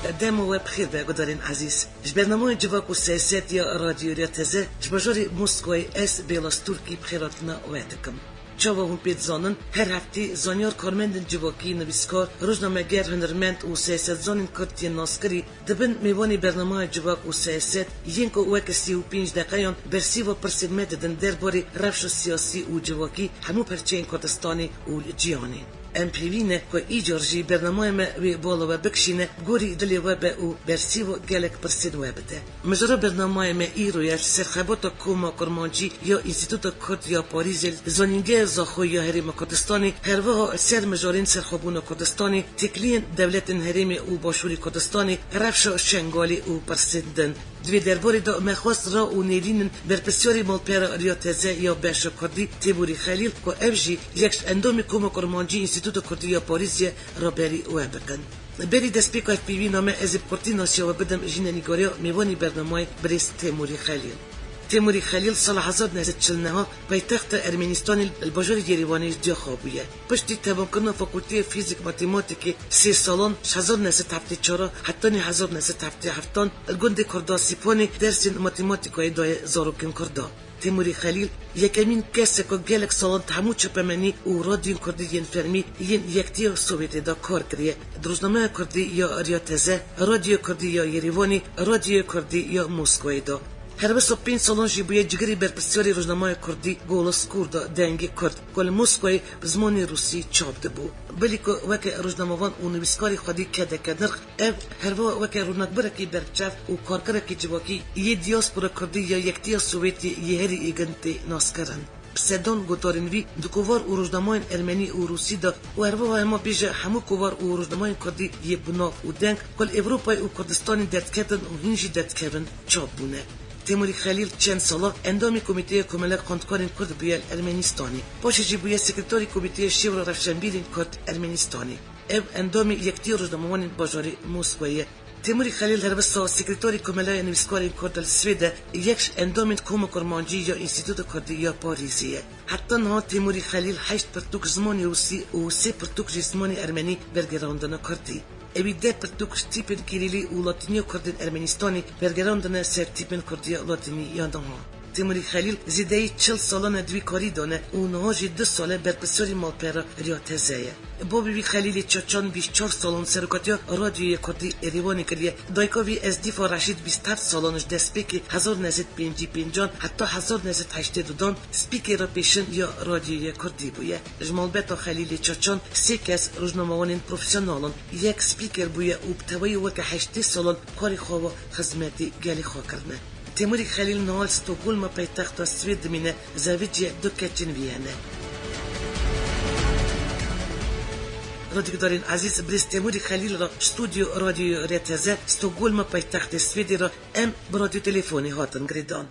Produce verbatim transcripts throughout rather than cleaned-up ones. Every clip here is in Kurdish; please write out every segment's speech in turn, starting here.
Dema we bi xêr be gudarên ezîz. Ji bernameya Civak û Siyaset ya Radyo Rêya Teze ji bajarê Moskowayê ez Bêla Stûrkî bi xêrhatina we dikim. Çawa hûn pê dizanin, her heftê zanyar, karmendên civakî, nivîskar, rojnameger, hunermend û siyasetzanên Kurd yên naskirî dibin mêvanê bernameya Civak û Siyaset yên ku weke sî û pênc deqeyan bersîva pirsên me didin derbarê rewşa siyasî û civakî hemû perçeyên Kurdistanê û cîhanê. Em pêvî ne ku îcar jî bernameya me wê bala we bikişîne, gorî dilê we be û bersîva gelek pirsên we bide. Mijara bernameya me îro ye, li ser xebata Koma Kurmancî ya Înstîtuta Kurd ya Parîzê li Zanîngeha Zaxoyê ya Herêma Kurdistanê, herwiha li ser mijarên serxwebûna Kurdistanê, têkiliyên dewletên herêmê û Başûrê Kurdistanê, rewşa Şengalê û pirsên din. Di vê derbarê de me xwest ra û nêrînin berpirsiyarê malpera Riya Teze ya Beşa Kurdî Têmûrî Xelîl ku ev jî yek ji endamê Koma Kurmancî Înstîtuta Kurdî ya Parîzê ye raberî we bikin. Berî destpêka hevpeyvîna me ez ê bi kurtî nasiya we bidim jî nîgariya mêvanî bernameyê birêz Têmûrî Xelîl. Têmûrî Xelîl sala hezar neh sed çil neha paytexta Ermenistanê li bajarê Yerîvanê ji diya xwe bûye. Piştî tevankirina Fakulteya Fîzîk Matematîkê sê salan, ji hezar neh sed heftê çar hetanî hezar neh sed heftê heft li gundê Kurda Sîponê dersên matematîkayê daye zarokên Kurda. Têmûrî Xelîl yekemîn kes e ku gelek salan di hemû çapemenî û radyoyên Kurdî yên fermî yên Yektiya Sovyetê de kar kiriye. Di rojnameya Kurdî ya Riya Teze, Radyoya Kurdî ya Yerîvanê, Radyoya Kurdî ya Moskowayê de. Her wisa pênc salan jî bûye cigirê berpirsiyarê rojnameya Kurdî Golos Kurda, Dengê Kurd, ku li Moskowayê bi zimanê rûsî çap dibû. Belê ku weke rojnamevan û nivîskarê xwedî kedeke nirx, ev herwiha weke rûnakbirekî berbiçav û karkirekî civakî yê diyaspora Kurdî ya Yektiya Sovyetê yê herî êgin tê naskirin. Bi sedan gotarên wî di kovar û rojnamayên ermenî û rûsî de û herwiha hema bêje hemû kovar û rojnamayên Kurdî yê bi nav û deng ku li Ewropayê û Kurdistanê derdiketin û hîn jî derdikevin çap bûne. Têmûrî Xelîl çend sala endamê Komîteya Komela Xwendkarên Kurd bûye li Ermenîstanê. Paşê jî bûye sekreterê Komîteya Şêwra Rewşenbîrên Kurd Ermenîstanê. Ev endamê Yektiya Rojnamevanên Bajarê Moskowayê ye. Têmûrî Xelîl her wisa sekreterê Komeleya Nivîskarên Kurd li Swêde, yek ji endamên Koma Kurmancî ya Înstîtuta Kurdî ya Parîzê ye. Heta niha Têmûrî Xelîl heşt pirtûk ji zimanê rûsî û sê pirtûk jî ji zimanê ermenî bergerandine kurdî. Ewî deh pirtûk ji tîpên kîrîlî û latîniya kurdên Ermenîstanê bergerandine ser tîpên kurdiya latînî ya niha. Têmûrî Xelîl zêdeyî çil salan e di vî karî de ne û niha jî du sal e berpirsiyarê malpera Riya Teze ye. Bavê wî Xelîlê Çaçan bîst çar salan serokatiya Radyoya Kurdî Êrîvanê kiriye. Dayika wî Ezdîfa Reşîd bîst heft salan ji destpêkê hezar neh sed pêncî pêncan heta hezar neh sed heştê dudan spîkera pêşin ya Radyoya Kurdî bûye. Ji malbeta Xelîlê Çaçan sê kes rojnamewanên profesyonal in. Yek spîker bûye û bi tevayî weke heştê salan karê xwe ve xizmetê gelê xwe kirine. Têmûrî Xelîl niha li Stockholma paytexta Swêd dimîne, zeviciye, du keçên wî hene. Radyogudarên ezîz, birêz Têmûrî Xelîl re stûdyo Radyoya Rêya Teze, Stockholma paytextê Swêdê re em bi radyo telefonê hatin girêdan.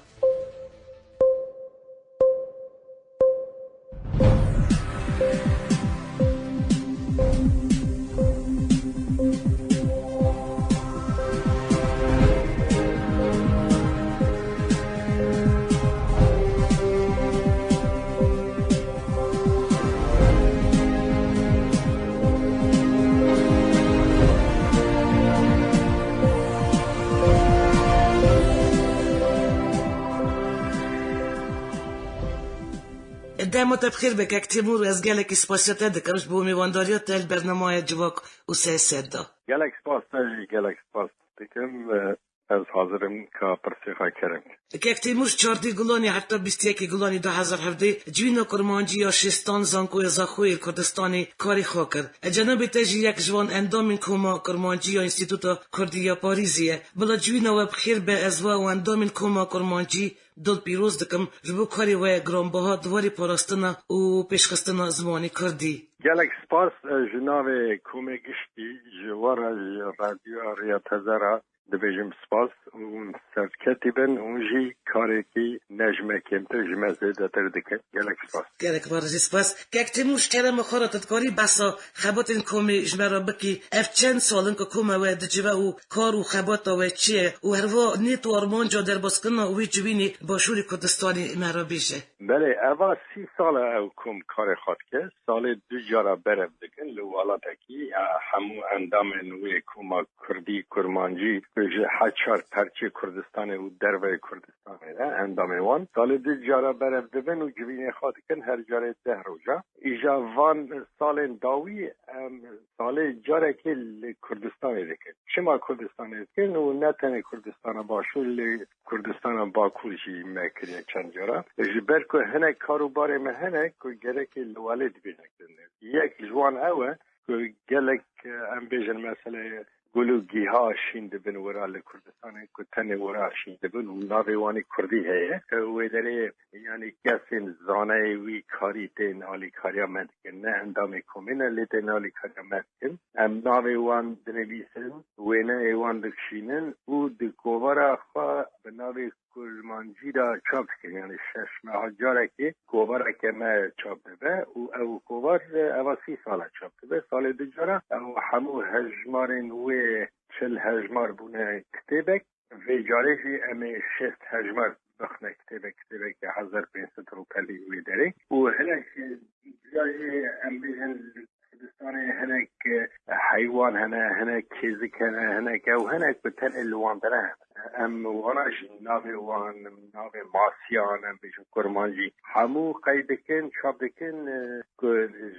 Dema te bi xêr be kek Têmûr, ez gelekî spasiya te dikim ji bo mêvandariya te li bernameya Civak û Siyaset de. Gelek spas te jî, gelek spas dikim. Ez hazir im ka pirsê xwe kirim. Kek Têmûr ji çardeh Gulanê heta bîst yekê Gulanê du hezar hevdeh civîna kurmancî ya Şêstan Zankoya Zaxoyê li Kurdistanê karê xwe kir. Cenabê te jî yek ji van endamên Koma Kurmancî ya Înstîtuta Kurdî ya Parîzê ye. Bila civîna we bi xêr be, ez we û endamên Koma Kurmancî dilpîroz dikim ji bo karê we giranbiha di warê parastina û pêşxistina zimanê kurdî. Gelek spas, e, ji navê komê giştî, ji we re, ji Radyoya Rêya Teze re, Dibêjim spas û serketî bin û jî karekî ne ji me kêmtir, ji me zêdetir dikin. Gelek spas. Gelek barijî spas. Kek Tîmûr, ji kerema xwe re tu dikarî behsa xebatên komê ji me re bikî? Ev çend sal in ku koma we dicive û kar û xebata we çi ye? Û herwiha niyet û armanca derbazkirina wî civînê Başûrê Kurdistanê me re bêje. Belê, eva sî sal e ew kom karê xwe dike. Salê du cara berev dikin li welatekî, ya hemû endamên wê koma kurdî, kurmancî, ji her çar perçê Kurdistanê û derveyê Kurdistanê de endamên wan salê du cara berev dibin û civînê xwe dikin, her carê deh roja. Îja van salên dawî em salê carekê li Kurdistanê dikin. Çima Kurdistanê dikin û ne tenê Kurdistana Başûr, lê Kurdistana Bakur jî me kiriye çend cara. Ji ber ku hinek kar û barê me hene ku gerekê li welê dibîne kirine. Yek ji wan ew e ku gelek, em bêjin, meseleyê gul û giha şîn dibin wira li Kurdistanê, ku tenê wira şîn dibin û navê wan ê kurdî heye. Wê derê, yanî, kesên zaneyê wî karî tên alîkariya me dikin. Ne endamê komê ne, lê tên alîkariya me dikin. Em navê wan dinivîsin, wêneyê wan dikişînin û di kovara xwe bi navê kurmancî de çap dikin. Yanî şeş meha carekê kovareke me çap dibe û ew kovar, e, eva sî sal e çap dibe. Salê du cara ew hemû hejmarên wê çil hejmar bûne kitêbek. Vê carê jî em ê şêst hejmar bixine kitêbek, kitêbeke hezar pênc sed rûpelî wê derê. Û hinek, e, cuya jî em bêjin Kurdistanê hinek, e, heywan hene, hinek kêzik hene, hinek ew hene ku tenê li wan dere hene. Em wana jî navê wan, navê masiyan, em bêjin kurmancî, hemû qeyd dikin, çap dikin, e, ku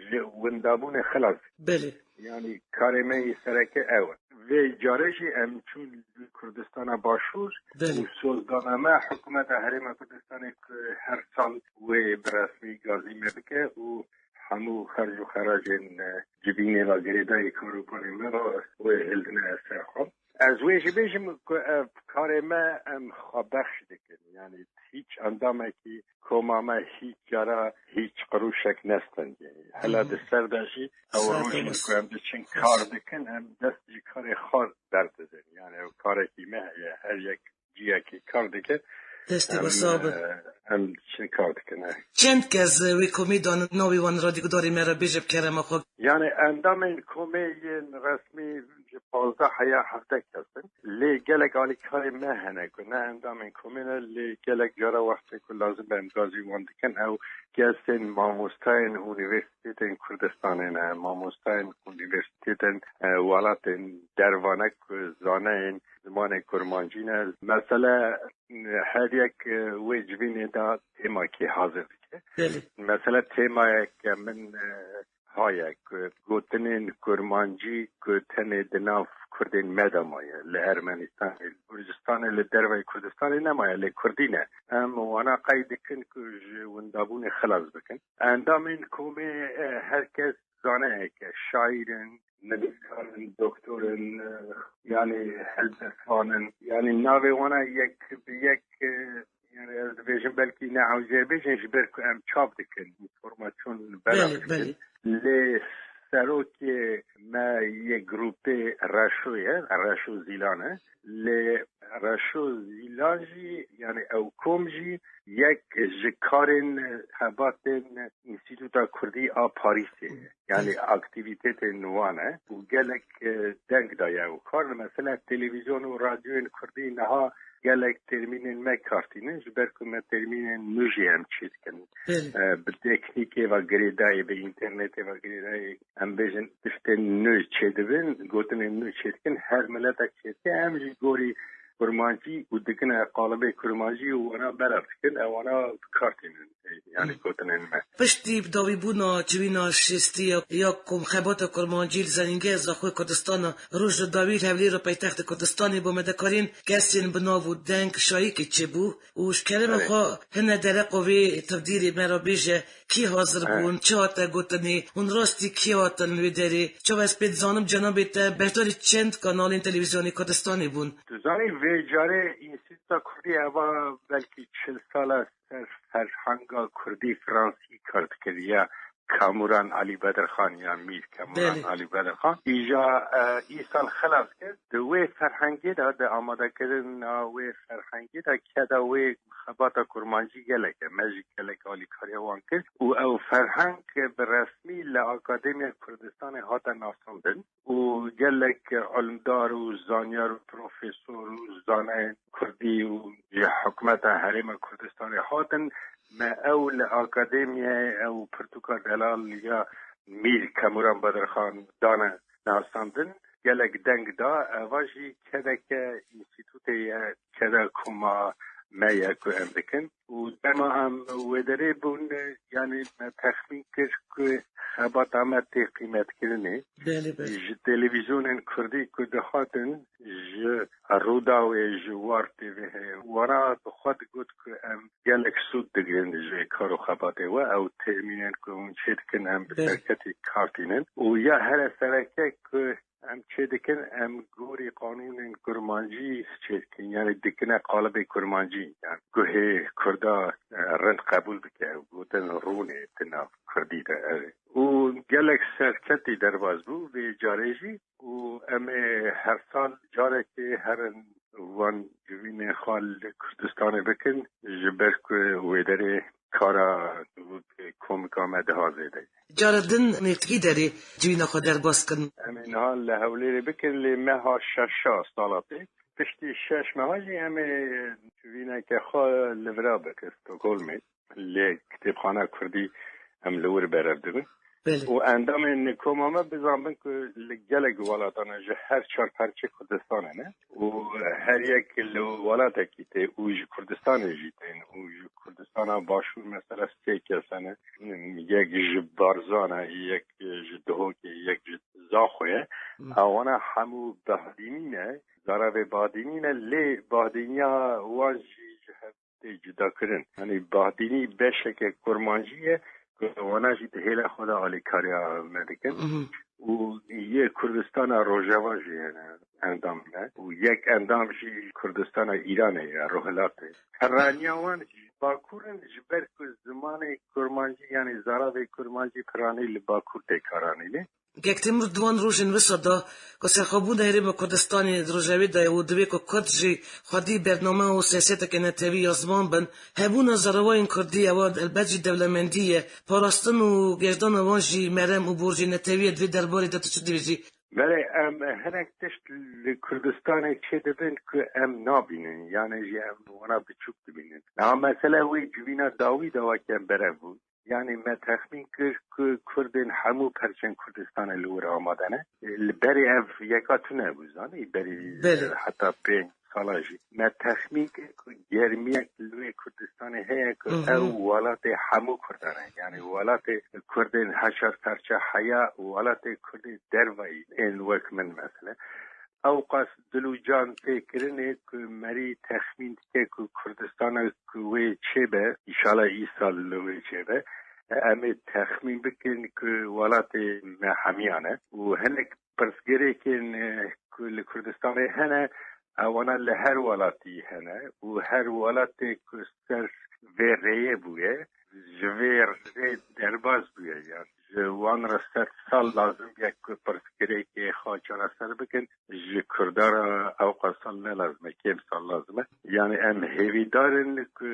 ji windabûnê xilas. Belê. Yanî karê me yê sereke ew e. Vê carê jî em çûn li Kurdistana Başûr. Belê. Û sozdana me hikûmeta Herêma Kurdistanê ku her sal wê bi resmî gazî me bike û hemû xerc û xeracên, e, civînê ve girêdayî karûbarê me ve wê hildine ser xwe. Ez wê jî bêjim ku ev karê me em xwebexş dikin. Yanî hiç endamekî koma me hiç cara hiç qirûşek nestendiye. Hela di ser de jî ew rojên ku em diçin kar dikin, em dest ji karê xwe berdidin. Yanî ew karekî me heye, her yek ciyekî kar dike. Destê we sağ be. Em, e, em diçin kar dikin, e. Çend kes, e, wê komê danin, navê wan radîgudarê me re bêje bi kerema xwe? Yanî endamên komê yên resmî ji pazdeh heya hevdeh kes in. Lê gelek alîkarê me hene ku ne endamên komê ne, lê gelek cara wextê ku lazim be em gazî wan dikin, ew kesên mamostayên unîversîtetên Kurdistanê ne, mamostayên unîversîtetên, e, welatên derva ne ku zaneyên zimanê kurmancî ne. Mesele, e, her yek, e, wê civînê de têmakê hazir dike. Belê. Mesele têmayeke min, e, haye ku gotinên kurmancî ku tenê di nav Kurdên me de maye, li Ermenistanê, li Gurcistanê, li derveyê Kurdistanê nemaye, lê Kurdî ne. Em wana qeyd dikin ku ji windabûnê xilas bikin. Endamên komê, e, her kes zaneyeke, şaîr in, nivîskar in, doktor in, e, yanî helbestvan in. Yanî navê wana yek bi yek, e, Yanî ez dibêjim belkî ne ew jê bêjin ji ber ku em çap dikin, înformasyon belav dikin. Belê, belê. Lê serokê me yê grûpê Reşo ye, Reşo Zîlan e. Lê Reşo Zîlan jî, yanî ew kom jî yek ji karên xebatên Înstîtuta Kurdî a Parîsê ye. Yanî, belê, aktîvîtetên wan e û gelek, e, deng daye ew kar. Mesela televîzyon û radyoyên kurdî niha gelek termînên me kar tînin, ji ber ku me termînên nû jî em çêdikin. Belê. E, bi teknîkê ve girêdayî, bi înternetê ve girêdayî, em bêjin tiştên nû çêdibin, gotinên nû çêdikin, her miletek çêdike, em jî gorî kurmancî û dikine qalibê kurmancî û wana belav dikin, ewana bi kar tînin, yanî gotinên me. Piştî bi dawîbûna civîna şêstî ya, ya Komxebata Kurmancî li Zenîngeha Zaxoyê Kurdistana Rojda Dawî li Hewlêra paytextê Kurdistanê bo medekarên kesên bi nav û deng şayîkê çêbû û ji kerema, erê, xwe hine dereqa vê tevdîrê me re bêje, kî hazir, he, bûn, çi hate gotinê, hûn rastî kî hatin li wê derê? Çawa ez pê dizanim cenabê te beşdarî çend kanalên televîzyonê Kurdistanê bûn? Tu zanî vê carê Înstîtuta Kurdî eva belkî çil sal e ser ferhenga kurdî fransî kar dikir ya Kamuran Alî Bedirxan ya Mîr Kamuran Belê. Alî Bedirxan. Îja, e, îsal xilas kir. Di wê ferhengê de, di amadekirina wê ferhengê de keda wê xebata kurmancî gelek e. Me jî gelek alîkariya wan kir û ew ferheng bi resmî li Akademiya Kurdistanê hate nasandin. Û gelek ilmdar û zanyar û profesor û zanayên kurdî û ji hikûmeta Herêma Kurdistanê hatin, me ew li akademiyayê ew pirtûka delal ya Mîr Kemuran Bedirxan dane nasandin. Gelek deng da, eva jî kedeke înstîtûtê ye, keda koma me ye ku em dikin. Û dema em wê derê bûn, yanî me texmîn kir ku xebata me tê qîmetkirinê. Belê, belê. Ji televîzyonên kurdî ku dihatin, ji Rûdawê, ji War T V heye, wana bi xwe digot ku em gelek sûd digirin ji kar û xebatê we. Ew termînên ku hûn çêdikin, em bi Belê. serketî kar tînin. Û ya here sereke ku em çêdikin, em gorî qanûnên kurmancî çêdikin, yanî dikine qalibê kurmancî, yanî guhê kurda, e, rind qebûl bike, ew gotin rûnê di nav kurdî de, ev e. Û gelek serketî derbas bû vê carê jî û em ê her sal carekê herin van civînên xwe li Kurdistanê bikin, ji ber ku wê derê kara komika me daha zêde ye. Cara din nêvtikî derê civîna xwe derbas kirin. Em ê niha li Hewlêrê bikin, lê meha şeşa sala tê. Piştî şeş meha jî em ê civîneke xwe li vira bikin Stockholmê. Lê kitêbxana kurdî em li wir berev dibin. Belê. Û endamên koma me bizanbin ku li gelek welatan e, ji her çar perçê Kurdistanê ne. Û her yek li welatekî tê û ji Kurdistanê jî tên û ji Kurdistana Başûr mesela sê kes hene. Yek ji Barzan e, yek ji Duhokê, yek ji Zaxoyê ye. Hı. Ewana hemû Bahdînî ne, zaravê Bahdînî ne, lê Bahdîniya wan jî ji hev tê cudakirin. Yanî Bahdînî beşeke kurmancî ye ku wana jî di hêla xwe de alîkariya me dikin. Mhm. Û yê Kurdistana Rojava jî hene endam ne. Û yek endam jî Kurdistana Îranê ye, Rohilatê. Piraniya wan ji Bakur in, ji ber ku zimanê kurmancî, yanî zaravê kurmancî piranî li Bakur tê karanînê. Kek Tîmur di wan rojên wisa de ku serxwebûna Herêma Kurdistanê di rojevê de ye û divê ku Kurd jî xwedî bername û siyaseteke netewî ya ziman bin, hebûna zaravayên Kurdî ewa helbet jî dewlemendî ye. Parastin û geşdana wan jî merem û borcê netewî ye. Di vê derbarê de tu çi dibêjî? Belê, em hinek tişt li Kurdistanê çêdibin ku em nabînin, yanî jî em wana biçûk dibînin. Niha mesele wê civîna dawî de weke berev bû. Yanî me texmîn kir ku Kurdên hemû perçên Kurdistanê li wir amade ne. Li berê ev yeka tune bû, zanî, berî Belê. heta pênc sala jî. Me texmîn kir ku germiyek li wê Kurdistanê heye ku Mhm. ew welatê hemû Kurdan e. Yanî welatê Kurdên heşar perçe heya, welatê Kurdê dervayî ên wek min mesele. Ewqas dil û can tê kirinê ku merî texmîn dike ku Kurdistana ku wê çêbe, înşallah îsal li wê çêbe, em ê texmîn bikin ku welatê me hemiyan e û hinek pirsgirêkên, e, ku li Kurdistanê hene, ewana li her welatî hene û her welatê ku ser vê rêyê bûye, ji vê rê derbas bûye. Yan ji wan re sed sal lazim bûye ku pirsgirêkê xwe çareser bikin. Ji Kurda re ewqas sal ne lazim e, kêm sal lazim e. Yanî em hêvîdar in ku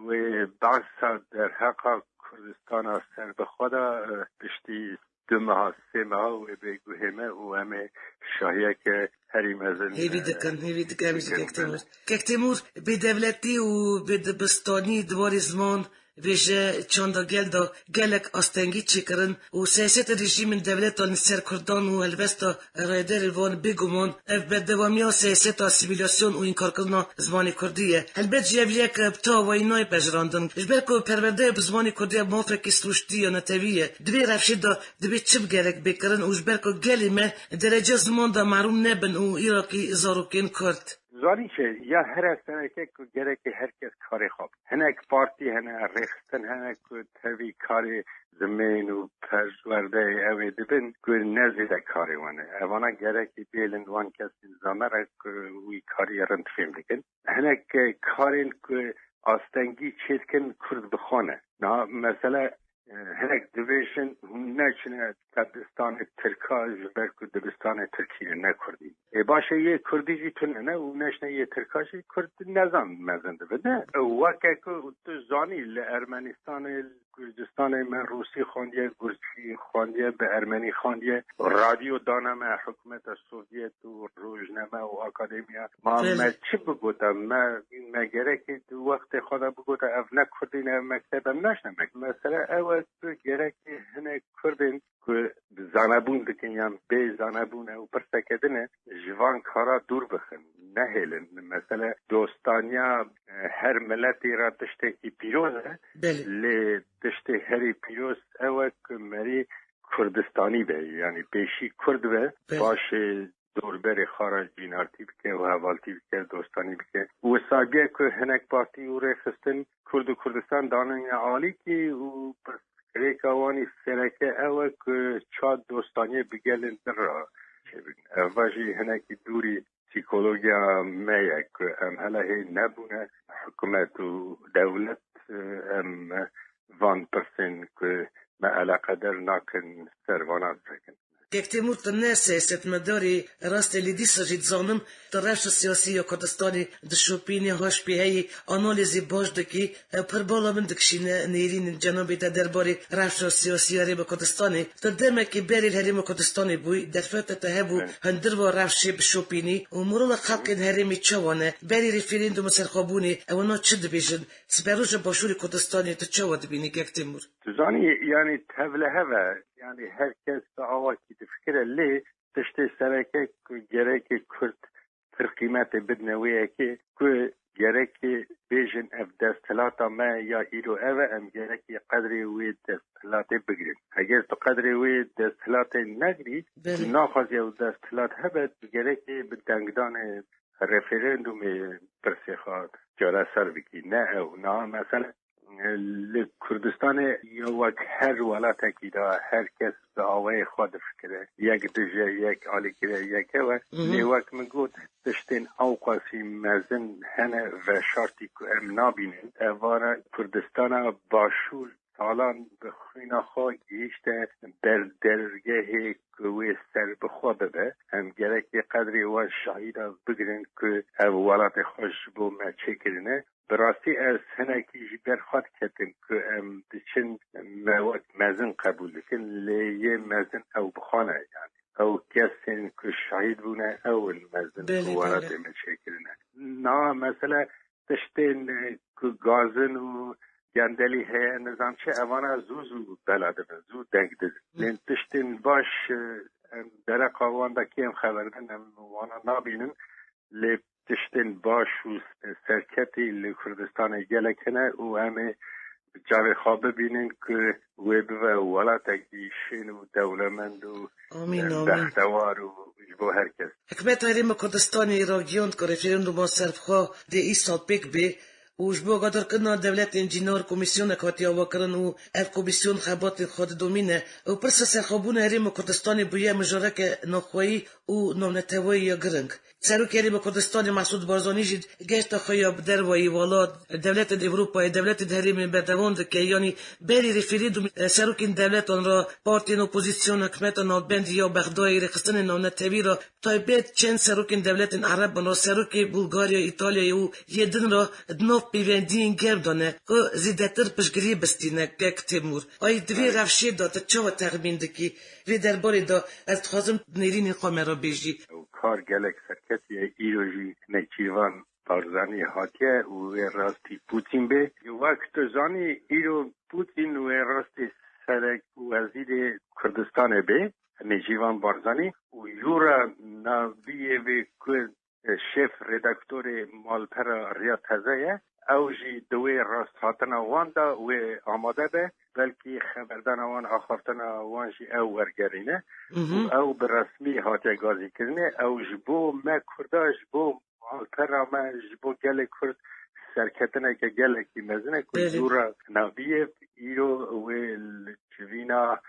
wê behsa derheqa Kurdistana serbixwe de, e, piştî du meha, sê meha wê bê guhê me û em ê şahiyeke herî mezin, Hêvî e, dikin, hêvî dikin, em jî bikin. Kek Têmur. Kek Têmur, bêdewletî û bêdibistanî di warê ziman, vêje, çanda gel de gelek astengî çêkirin û siyaseta rejîmên dewletan li ser Kurdan û helwesta rêderên wan bêguman ev berdewamiya siyaseta asîmîlasyon û înkarkirina zimanê kurdî ye. Helbet jî ev yek bi tu awayî nayê pejirandin. Ji ber ku perwerdeya bi zimanê kurdî ev mafekî sirûştî ya netewî ye. Di vê rewşê de divê çi bi gerek bê kirin û ji ber ku gelê me derece ziman de mehrûm nebin û Îraqî zarokên kurd? Zanî çi, ya here sereke ku gerekê her kes karê xwe bike. Hinek partî hene, rêxistin hene ku tevî karê zimên û perwerdeyê ew ê dibin ku ne zêde karê wan e. Evana gerekî bêlin wan kesên zamer e ku wî karî rind fêm dikin. Hinek karên ku astengî çêdikin kurd bi xwe ne. Niha mesele E, hinek dibêjin, hûn neçine dibistanê Tirka, ji ber ku dibistanê Tirkî ne, ne Kurdî. Ê, baş e, yê Kurdî jî tune ne û neçine yê Tirka jî, Kurd nezan mezin dibe. Ne, weke ku tu zanî, li Ermenistanê, li Kurdistanê me Rûsî xwendiye, Gurcî xwendiye, bi Ermenî xwendiye, radyo dane me, hikûmeta Sovyet û rojname û akademiya. Ma Belê. Me çi bigota? Me, me gerekê di wextê xwe de bigota, ev ne Kurdî ne, ev mekteb, em neşne mekteb. Mesele ew e ku gerekê hinek Kurdên ku zanebûn dikin yan bê zanebûn, ew pirseke din e, ji van kara dûr bixin, nehêlin. Mesele dostaniya, e, her miletî re tiştekî pîroz e. Belê. Lê tiştê herî pîroz ew e ku merî Kurdistanî be, yanî pêşî Kurd be, Belê. Paşê dorberê xwe re cînartî bike û hevaltî bike, dostanî bike. Wisa bûye ku hinek partî û rêxistin Kurd û Kurdistan danine alîkî û pirsgirêka wan î sereke ew e ku ça dostaniyê bi gelên din re çêbin. Ev jî hinekî dûrî psîkolojiya me ye ku em hela hê nebûne, hikûmet û dewlet, em van pirsên ku me eleqeder nakin ser vana bisekin. Kek Têmûr, tu ne siyasetmedarî rast e, lê dîsa jî dizanim tu rewşa siyasî ya Kurdistanê dişopînî, haş pê heyî, analîzî baş dikî, ew pir bala min dikişîne nêrînên cenabê te derbarê rewşa siyasî ya Herêma Kurdistanê. Tu demekî berê li Herêma Kurdistanê bûyî, derfeta te hebû Evet. hundir va rewşê bişopînî û mirola xelkên herêmê çawa ne? Berî referandûm û serxwebûnê ewana çi dibêjin? Siberoja Başûrê Kurdistanê tu çawa dibînî, Kek Têmûr? Tu zanî, yanî tevlihev e, yanî her kes bi awakî difikire, lê tiştê sereke ku gerekê Kurd pir qîmetê bidine wê yekê, ku gerekê bêjin ev desthilata me ya îro ev e, em gerekê qedrê wê desthilatê bigirin. Eger tu qedrê wê desthilatê negirî, Belê. Tu naxwazî ew desthilat hebe, tu gerekê bi dengdanê referandumê pirsê xwe çareser bikî. Ne ew. Niha mesele li Kurdistanê ya wek her welatekî de her kes bi awayê xwe difikire. Yek dije, yek alîkire, yek ew e. Mhm. Lê wek min got, tiştên ewqasî mezin hene veşartî ku em nabînin. Evara Kurdistana Başûr salan bi xwîna xwe gihîşte ber dergehê ku wê serbixwe bibe. Em gerekê qedrê wan şahîda bigirin ku ev welatê xwe ji bo me çêkirine. Bi rastî ez hinekî ji ber xwe diketim ku em diçin me wek mezin qebûl dikin, lê yê mezin ew bi xwe ne, yanî ew kesên ku şahîd bûne ew in mezin Belê, ku welatê belê. me çêkirine. Na mesele tiştên, e, ku gazin û gendelî heye, nizam çi, evana zû zû bela dibin, zû deng didin. Hı. Lê tiştên baş, e, em dereqa wan de kêm xeber din, em wana nabînin. Lê tiştên baş û serketî li Kurdistanê gelek hene û em ê bi çavê xwe bibînin ku wê bibe welatekî şên û dewlemend û, Amîn, e, amîn. Bextewar û ji bo her kes. Hikûmeta Herêma Kurdistanê ragihand ku referanduma serbixwe dê îsal pêk bê û ji bo agadarkirina dewletên cînar komîsyonek hatiye avakirin û ev komîsyon xebatên xwe didomîne û pirsa serxwebûna Herêma Kurdistanê bûye mijareke navxweyî û navneteweyî ya giring. Serokê Herêma Kurdistanê Mesûd Barzanî jî gehişta xwe ya bi dervayî welat, dewletên Ewropayê, dewletên herêmê berdewam dike, yanî berî referandûmê serokên dewletan re, partiyên opozîsyon, hikûmeta navbendî ya Bexdayê, rêxistinên navnetewî re, taybet çend serokên dewletên Ereban re, serokê Bulgarya, Îtalyayê û yê din re di nav pêvendiyên germ de ne, ku zêdetir piştgiriyê bistîne, Kek Têmûr. Ay di vê rewşê de tu çawa texmîn dikî? Vê derbarê de ez dixwazim nêrînên xwe me re bêjî. Ew kar gelek serketî ye, îro jî Nêçîrvan Barzanî hatiye û wê rastî Pûtîn bê. Wek tu zanî, îro Pûtîn wê rastî serek wezîrê Kurdistanê bê, Nêçîrvan Barzanî, û jûra naviyê vê ku şêf redaktorê malpera Riya Teze ye. Ew jî di wê rasthatina wan de wê amade be. Belkî xeberdana wan, axaftina wan jî ew wergerîne. Mhm. Û ew bi resmî hatiye gazîkirinê. Ew ji bo me Kurda, ji bo malpera me, ji bo gelê Kurd serketineke gelekî mezin e ku Belê. Jûra naviyê îro wê li civîna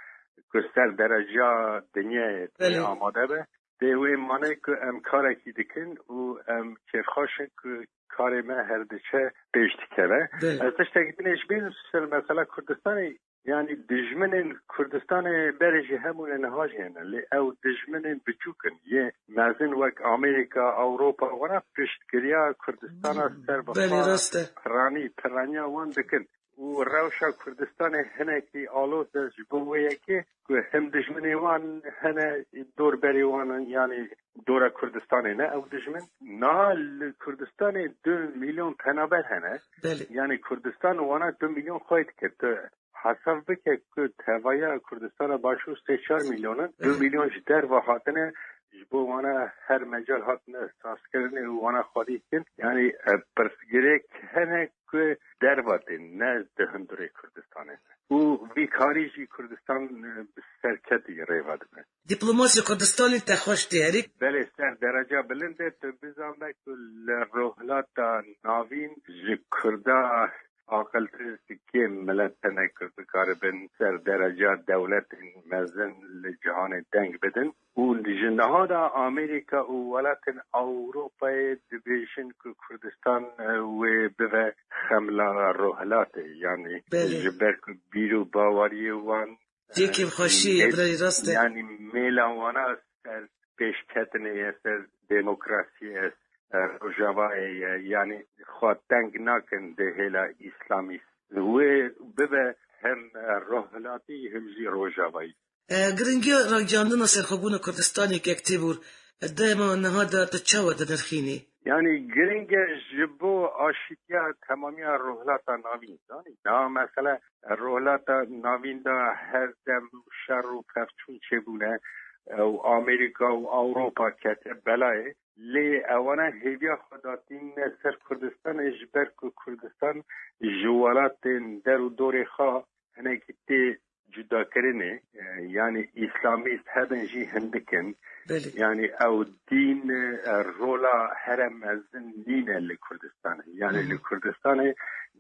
ku ser dereca dinyayê Belê. Amade be. Dê wê mane ku em karekî dikin û em kêfxweş in ku karê me her diçe pêş dikeve. Belê. Ez tiştekî din ê ji bîr ser mesela Kurdistanê Yanî dijminên Kurdistanê berê ji hemû ne niha jî hene. Lê ew dijminên biçûk in. Yê mezin wek Amerîka, Ewropa, wana piştgiriya Kurdistana ser bi Belê, xwe rast e. piranî, piraniya wan dikin. Û rewşa Kurdistanê hinekî aloz e ji bo wê yekê ku him dijminê wan hene dor berê wan in, yanî dora Kurdistanê ne ew dijmin. Niha li Kurdistanê du milyon penaber hene. Belê. Yanî Kurdistan wana du milyon xwey dike. Tu hesab bike ku tevaya Kurdistana Başûr sê çar milyon in, du Evet. milyon ji derve hatine, ji bo wana her mecal hatine sazkirinê û wana xwedî dikin. Yanî, e, pirsgirêk hene ku derva tên, ne di hundirê Kurdistanê. Û vî karî jî Kurdistan, e, bi serketî rêva dibe. Diplomasî Kurdistanê te xweş tê herî? Belê, ser dereca bilind e, tu bizane ku li Rohlata Navîn ji Kurda aqiltir kêm milet hene ku bikaribin ser dereca dewletên mezin li cihanê deng bidin. Û ji niha de Amerîka û welatên Ewropayê dibêjin ku Kurdistan, e, wê bibe xemla Rohlatê. Yanî Belê. ji ber ku bîr û baweriyê wan, Cê kêfxweşiyê ye, e, birayî, rast e. yanî mêla wana ser pêşketinê ye, ser demokrasiyê ye, ser Rojavayê ye. Yanî xwe teng nakin di hêla îslamîst. Wê bibe hem, e, Rohlatî hem jî Rojavayî. E, giringiya ragihandina serxwebûna Kurdistanê kek Tîbûr, e, dema niha de tu çawa dinirxînî? Yanî giring e ji bo aşîtiya temamiya Rohlata Navîn. Zanî, niha mesele Rohlata Navîn de her dem şer û pevçûn çêbûne, e, û Amerîka û Ewropa kete belayê. Lê ewana hêviya xwe datîne ser Kurdistanê ji ber ku Kurdistan ji welatên der û dorê xwe hinekî tê cudakirinê, e, yanî îslamîst hebin jî hindik in. Belê. Yanî ew dîn, e, rola here mezin nîne li Kurdistanê. Yanî Hı hı. li Kurdistanê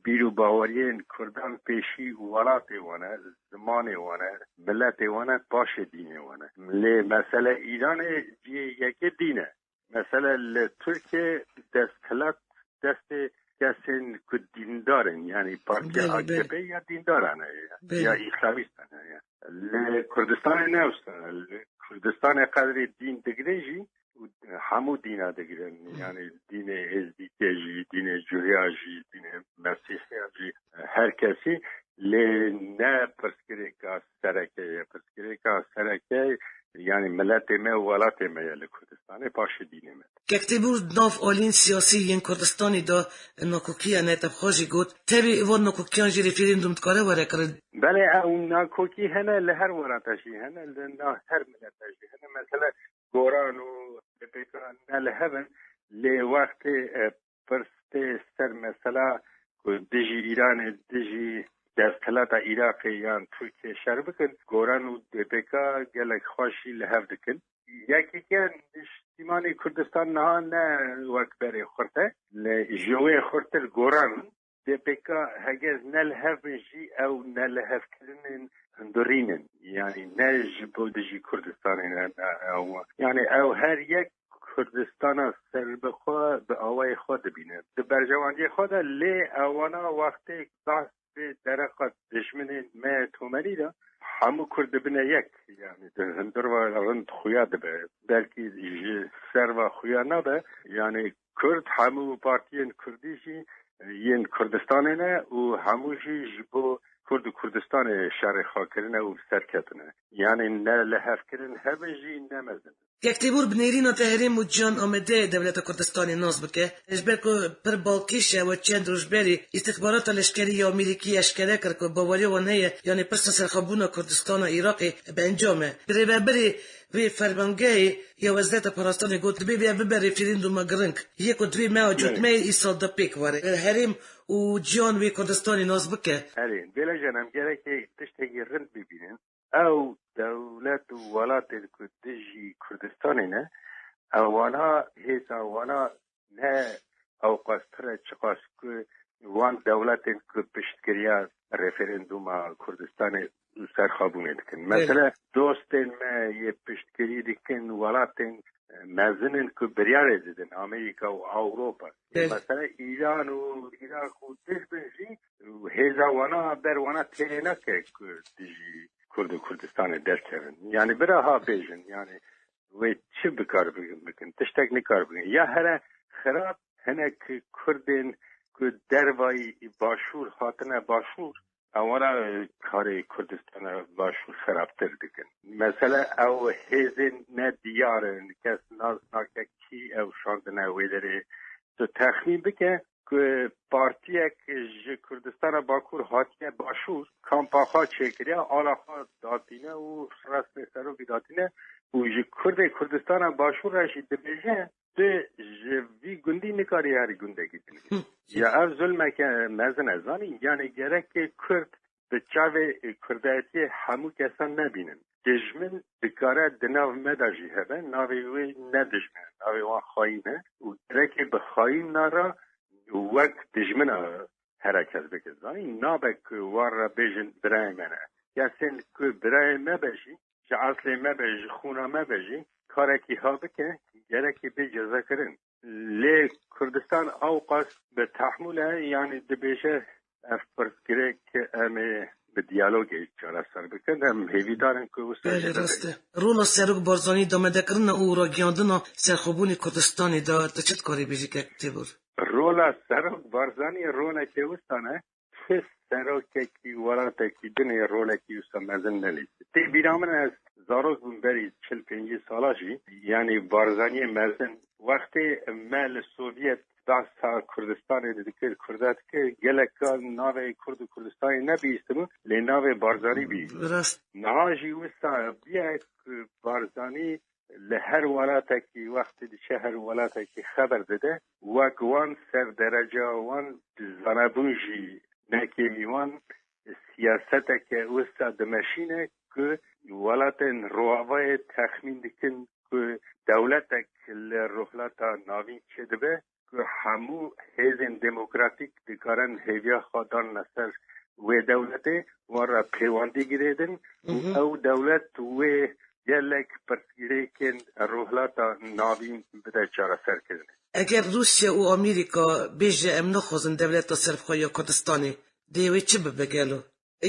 bîr û baweriyên Kurdan pêşî welatê wan e, zimanê wan e, miletê wan e, paşê dînê wan e. Lê mesele Îranê cihê yekê dîn e. Mesela li Tirkiye desthilat destê kesên ku dîndar in, yanî partiya Belê, belê. A K P ya dîndaran e, Belê. ya îslamîstan e. Li Kurdistanê ne wisa. Li Kurdistanê qedrê dîn digire jî û hemû dîna digirin. Hı. Yanî dînê Êzdîtê jî, dînê Cuhya jî, dînê Mesîhiya jî, her kesî. Lê ne pirsgirêka sereke ye. Pirsgirêka sereke, yanî miletê me û welatê me ye li Kurdistanê, paşê dînê me. Kek Tîbûr, di nav aliyên siyasî yên Kurdistanê de nakokî hene, te bi xwe jî got. Tevî van nakokiyan jî referandûm dikare were kirin. Belê, ew nakokî hene, li her welata jî hene, li na-, her mileta jî hene. Mesela Goran û D P K ne li hev in, lê wextê, e, pirs tê ser mesela ku dijî Îranê, dijî desthilata Iraqê yan Tirkiye şer bikin, Goran û D P K gelek xweş jî li hev dikin. Yekî ke niştîmanê Kurdistan niha ne wek berê xurt e, lê ji wê xurtir Goran in. D P K heger ne li hev bin jî ew ne li hev kirinên hundirîn in. Yanî ne ji bo dijî Kurdistanê ne, ne ew. Yanî ew her yek Kurdistana serbixwe bi awayê xwe dibîne. Di berjewendiyê xwe de lê ewana wextê behs bê dereqa dijminên me tomerî de hemû Kurd dibine yek. Yanî di hundir ve rind xuya dibe. Belkî ji ser ve xuya nabe. Yanî Kurd hemû partiyên Kurdî jî yên Kurdistanê ne û hemû jî ji bo Kurd û Kurdistanê şerê xwe kirine û bi ser ketine. Yanî ne li hev kirin hebin jî ne mezin. Kek Tîbûr, bi nêrîna te herêm û ciyan Amedê dewleta Kurdistanê nas bike. Ji ber ku pir balkêş e, we çend roj berî îstixbarata leşkerî ya Amerîkî eşkere kir ku baweriya wan heye, yanî pirsa serxwebûna Kurdistana Iraqê bi encam e. Bi rêvebirê vê fermangehê ya Wezareta Parastinê got, dibê vê bibe referandûma giring. Yê ku divê me Belê. cotmeyê îsal de pêk were. Herêm û ciyan wê Kurdistanê nas bike. Erê, bêlejen em gerekê tiştekî rind bibînin. Ew dewlet û welatên ku dijî Kurdistanê ne, ewana hêza wana ne ewqas pir e, çiqas ku wan dewletên ku piştgiriya referandûma Kurdistanê û serxabûnê dikin. Belê. Mesela dostên me yê piştgirî dikin welatên, e, mezin in ku biryarê didin, Amerîka û Ewropa. Belê. Mesela Îran û Îraq û tişt bin jî hêza wana ber wana têrê nake ku dijî Kurd û Kurdistanê derkevin. Yani bira ha bêjin, yani wê çi bikar bikin, bikin? Tiştek nikar bikin. Ya here xirab hinek Kurdên ku dervayî başûr hatine başûr, ewana, e, karê Kurdistana başûr xirabtir dikin. Mesela ew hêzên nediyar in, kes nas nake kî ew şandine wê derê. Tu texmîn bike ku partiyek ji Kurdistana Bakur hatiye başûr, kampa xwe çêkiriye, ala xwe datîne û restê serokê datîne û ji Kurdê Kurdistana Başûr re jî dibêje, tu ji vî gundî nikarî herî gundekî din. Hı. Ya ev zulmeke mezin e, zanî? Yani gerekê Kurd bi çavê kurdayetiyê hemû kesan nebînin. Dijmin dikare di nav me de jî hebe, navê wê ne dijmin e, navê wan xayîn e û gerekê bi xayîna re wek dijmina here kes bikin. Zanî? Nabe ku wan re bêjin birayê me ne. Kesên ku birayê me be jî, ji eslê me be, ji xûna me be jî, karekî ha bike, gerekî bê cezakirin. Lê Kurdistan ewqas bi tehmûl e, yanî dibêje ev pirsgirêk em ê bi diyalogê çareser bikin. Em hêvîdar in ku wisa Belê, jî rast bibe. E. Rola Serok Barzanî damedekirina û ragiyandina serxwebûnê Kurdistanê de tu çi dikarî bêjî kek Têmûr? Rola Serok Barzanî rolekê wisa ne, ti serokekî welatekî din ê rolekî wisa mezin nelîst. Tê bîra min, ez zarok bûm, berî çil pêncî sala jî, yanî Barzaniyê mezin. Wextê me li Sovyet behsa Kurdistanê dikir, Kurda dikir, gelek kar navê Kurd û Kurdistanê nebihîstibû, lê navê Barzanî bihîst. Rast. Niha jî wisa bûye ku Barzanî li her welatekî, wextê diçe her welatekî xeber dide, wek wan serdereca wan zanebûn jî nekêmî wan siyaseteke wisa dimeşîne ku welatên Rojavayê texmîn dikin ku dewletek li Rojhilata Navîn çêdibe, ku hemû hêzên demokratîk dikarin hêviya xwe dan li ser wê dewletê, wan re pêwendî girêdin û Mhm. ew dewlet wê gelek pirsgirêkên Rojhilata Navîn bide çareserkirinê. Eger Rûsya û Amerîka bêje em naxwazin dewleta serbixwe ya Kurdistanê, dê wê çi bibe gelo?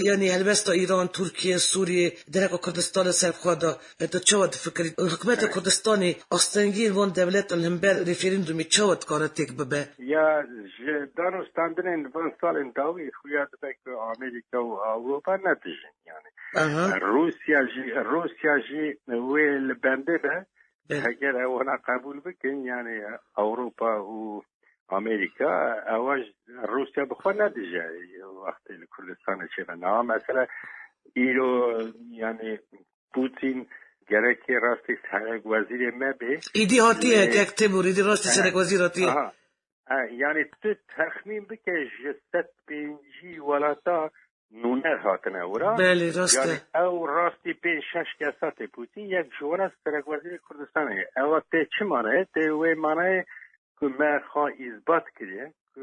Yanî helbesta Îran, Tirkiye, Sûriye, dereka Kurdistan li ser xwe de, e, tu çawa difikirî? Hikûmeta Evet. Kurdistanê astengiyên van dewletan li hember referandumê çawa dikare têk bibe? Ya ji danûstandinên van salên dawî xuya dibe ku Amerîka û Ewropa nedijin yani. Aha. Rûsya jî, Rûsya jî wê li bendê be. Belê. Heger ew wana qebûl bikin, yani Ewropa û Amerîka, ewa ji Rûsya bi xwe nedije wextê li Kurdistanê çêbe. Niha mesela îro, yani Putin gerekê rastî serek wezîrê me bê. Îdî hatiye, Lê kek Têmûr, îdî rastî Aha. serek wezîr hatiye. Aha. Ha, yani tu texmîn bike ji sed pêncî welata nûner hatine wira. Belê, rast e. Yani ew rastî pênc şeş kesa tê Putin, yek ji wana serekwezîrê Kurdistanê ye. Ewa tê çi manayê? Tê wê manayê ku me xwe îzbat kiriye ku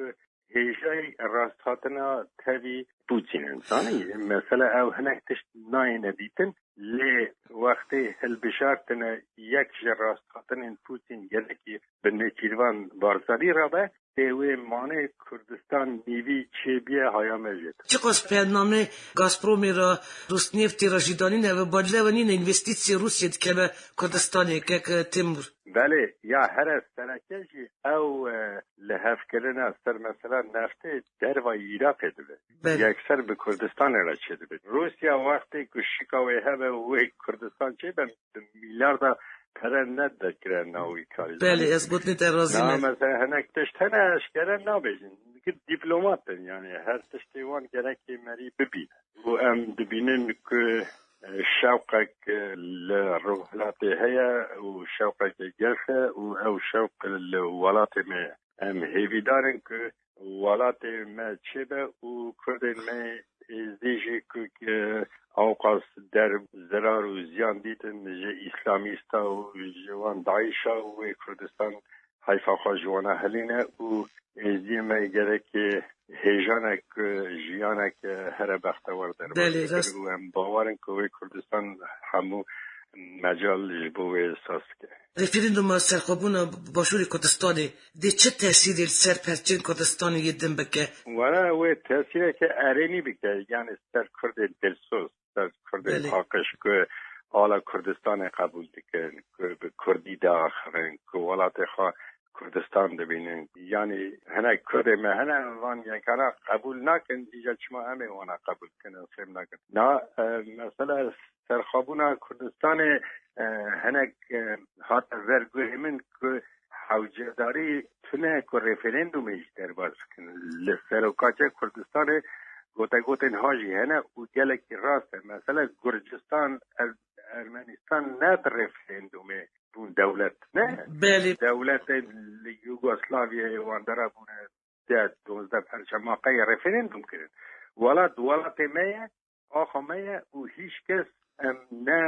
hêjayî rasthatina tevî Putin in. Zanî, mesela ew hinek tişt nayêne dîtin, lê wextê hilbijartine yek ji rasthatinên Putin gelekî bi Nêçîrvan Barzanî re be, tê wê manê Kurdistan nîvî çêbiye haya me jê. Çiqas peyamnameyê Gazpromê re, Rosnêftê re jî danîne ve badle ve nîne învestîtsiyê Rûsya dikeve Kurdistanê, kek Têmûr? Belê, ya here sereke jî ew, e, lihevkirina ser mesela neftê derva Iraqê dibe. Belê. Yekser bi Kurdistanê re çêdibe. Rûsya wextê ku şika wê hebe wê Kurdistan çêbe, bi milyarda pere nedekire navî karî. Belê, ez gotinê te razî Na me. Mesela hinek tişt hene eşkere nabêjin. Diplomat in, yani her tiştê wan gerekê merî bibîne. Û em dibînin ku, e, şewqek, e, li Rojhilatê heye û şewqeke gelf e û ew şewq li welatê me ye. Em hêvîdar in ku welatê me çêbe û Kurdên me Êzdî jî ku, ku ewqas der zirar û ziyan dîtin ji îslamîsta û ji wan DAIŞa û wê Kurdistan heyfa xwe ji wana hilîne û Êzdiyê me gerekê hêjanek, e, jiyanek, e, here bextewar derbas Belê, dikir rast. Û em bawer in ku wê Kurdistan hemû mecal ji bo wê saz dike. Referanduma serxwebûna Başûrê Kurdistanê dê çi tesîrê li ser perçên Kurdistanê yê din bike? Were wê tesîreke erênî bike, yani ser Kurdên dilsoz, ser Kurdên Belê. Paqij ku ala Kurdistanê qebûl dikin, ku bi Kurdî diaxivin, ku welatê xwe Kurdistan dibînin. Yani hinek Kurdê me hene, van yekana qebûl nakin, îca çima em ê wana qebûl bikin, em fêm nakin. Na, e, mesela serxwebûna Kurdistanê, e, hinek, e, hate verguhê min ku hewcedarî tune ku referandumê jî derbas bikin. Li serokatiya Kurdistanê gotegotên ha jî hene û gelekî rast e. Mesela Gurcistan, Er-, Ermenistan ne bi referandumê bûn dewlet, ne? Belê. Dewletên li Yugoslavyayê wan dera bûne deh, duwazdeh perçe ma qey referandum kirin. Welat, welatê me ye, axa me ye û hîç kes em ne